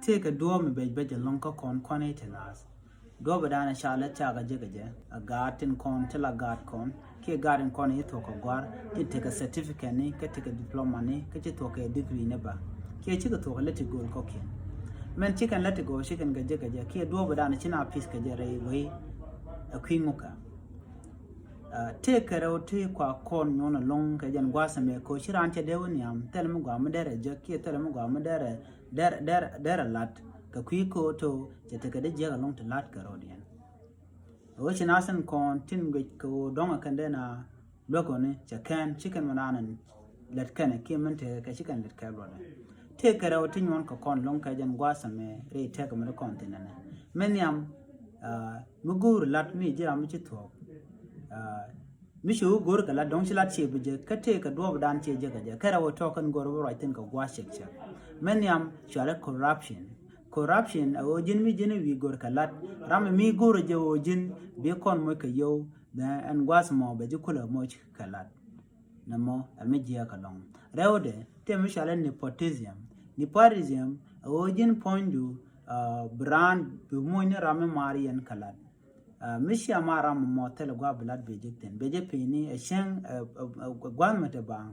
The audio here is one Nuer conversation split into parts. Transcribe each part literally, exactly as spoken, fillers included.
Tëëkɛ duɔ̱ɔ̱p mi bɛc bɛc ɛlɔ̱ŋ kä kɔn kɔn i̱ ti naath. Duɔ̱ɔ̱p ɛ da̱a̱n ɛ ca lät cakɛ jek ɛ jɛ. Ɛ gaat tin kɔn ti la gaat kɔn kiɛ gaat in kɔn i̱ thuɔ̱k kɛ gua̱r tin tekɛ certificate ni kä tekɛ diploma ni kä ci thuɔ̱k kɛ degree ni ba kiɛ cikɛ thuɔ̱k kɛ lät ti go̱o̱l kɔ̱kiɛn. Mɛn cikɛn lät ti go̱o̱l cikɛn kɛ jek ɛ jɛ kiɛ duɔ̱ɔ̱p ɛ da̱a̱n ci na pi̱th kɛ jɛ rɛy wei. Ɛ kui̱ ŋukä. Tëëkɛ rɛw ti kua kɔn nyuɔn ɛlɔ̱ŋ kɛ jɛn gua̱a̱th ɛmɛ kɛ ɣöö ci raan cɛ dee wä nhiam thilɛ mi gɔaa mi derɛ jek kiɛ thilɛ mi gɔaa mi derɛ derɛ derɛ derɛ lat kɛ kui̱ kɛ ɣöö to cɛ tekɛ dee jiɛk ɛlɔ̱ŋ ti lat kɛ rɔɔdiɛn. Ɣöö ci na thin kɔn tin guic kɛ ɣöö dɔ̱ŋ ɛ kɛn dee na luäk ɣöni cɛ kɛn ci kɛn mi naan ɛn lät kɛnɛ kiɛ min tekɛ kɛ ci kɛn lät kɛ luɔtdɛ. Tëëkɛ rɛw ti nyuɔn kɛ kɔn ɛlɔ̱ŋ kɛ jɛn gua̱a̱th ɛmɛ rɛy tëëkɛ mi ti kɔn thin ɛnɛ. Mi nhiam mi go̱o̱ri lat mi ji̱ ram mi ci thuɔ̱k. Mi ci wä go̱o̱ri kɛ lat dɔ̱ŋ ci lat ciɛ bi jek kä tëëkɛ duɔ̱ɔ̱pdan ciɛ jek kɛ jɛ kɛ rɛw tɔ̱ kɛn go̱o̱ri bi ruac thin kɛ gua̱a̱th cɛk cɛk. Mi nhiam cualɛ corruption. Corruption ɛ ɣöö ji̱n mi ji̱n wi̱i̱ go̱o̱ri kɛ lat ram mi go̱o̱ri jɛ ɣöö ji̱n bi kɔn moc kɛ yio̱w. Ɛn gua̱a̱th mɔ bɛ ji̱ kulɛ moc kɛ lat. Nɛ mɔ ɛ mi jiɛɛk ɛlɔ̱ŋ. Rɛwdɛ tëë mi cualɛ nepotism. Nepotism ɛ ɣöö ji̱n puɔ̱nydu bi raan bi muɔ̱ny ni ram mi maar yɛn kɛ lat. Mi cia maar ram mɔ thilɛ gua̱a̱p bi lat bi jek thin bi jɛ piny ni ɛ cieŋ. Gua̱a̱th mi te baaŋ.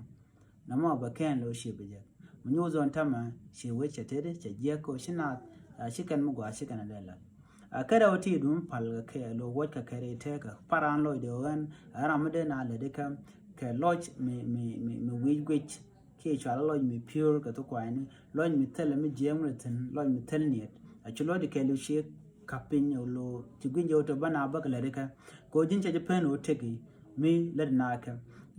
Nɛ mɔ bɛ kɛn lo̱ cie bi jek mi nyuuth dhɔn tämɛ cie wec cɛ tetdi cɛ jiɛk kɛ ɣöö ci naath ci kɛn mi gɔaa ci kɛn a dee lat. Kɛ rɛw ti dun pal kɛ kɛ lo̱ wuɔc kɛ kɛ ri tɛkɛ paran lɔcdɛ ɣän ram mi dee na lɛ di kɛ kɛ lɔc mi mi mi mi wi̱i̱ guic. Kiɛ cual lɔc mi piöör kɛ thok kuayni lɔc mi thil mi jiɛɛm ri thin lɔc mi thil niet. A ci lɔcdi kɛ lo̱ cie kap piny ɣöö lo̱ ci guic jɛ ɣöö te bä na bä kɛ lɛ di kɛ kɛ ɣöö ji̱n cɛ jɛ pen ɣöö teki. Mi lät naakɛ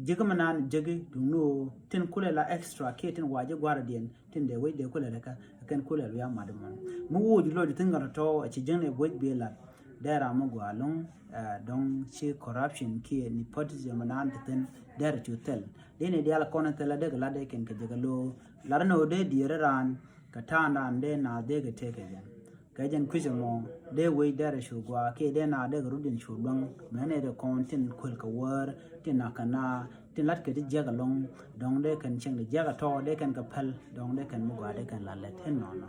ji̱k mi naan ji̱k duŋni ɣöö tin kulɛ la extra kiɛ tin wa̱a̱ ji̱ gua̱a̱r diɛn tin dee wec dee kulɛ rɛkä. Kɛn kulɛ luya mat mɔn mi woc loc thin kä tɔ̱tɔ̱ a ci ji̱n ɛ wec bi lat. Dee ram mi gɔaa lo̱ŋ dɔ̱ŋ ci corruption kiɛ nepotism mi naan ti thin dee rɛ cu thil. Dee ni diaal kɔn thil a dee kɛ lat dee kɛn kɛ ji̱k a lo̱ lat ni ɣöö dee diɛɛr raan kɛ ta̱a̱n raan dee naath dee kɛ tëëkɛ jɛn. Kɛ jɛn kui̱c ɛmɔ dee wec derɛ cu gua̱a̱ kiɛ dee na dee kɛ rut in cu luäŋ. Mɛn ɛ dee kɔn tin kuël kɛ wäär tin nak kɛ na tin lat kɛ ti jiɛk ɛlɔ̱ŋ. Dɔ̱ŋ dee kɛn cieŋ di jiɛk ɛ tɔ̱ dee kɛn kɛ päl dɔ̱ŋ dee kɛn mi gua̱a̱ dee kɛn la lɛt in nɔnɔ.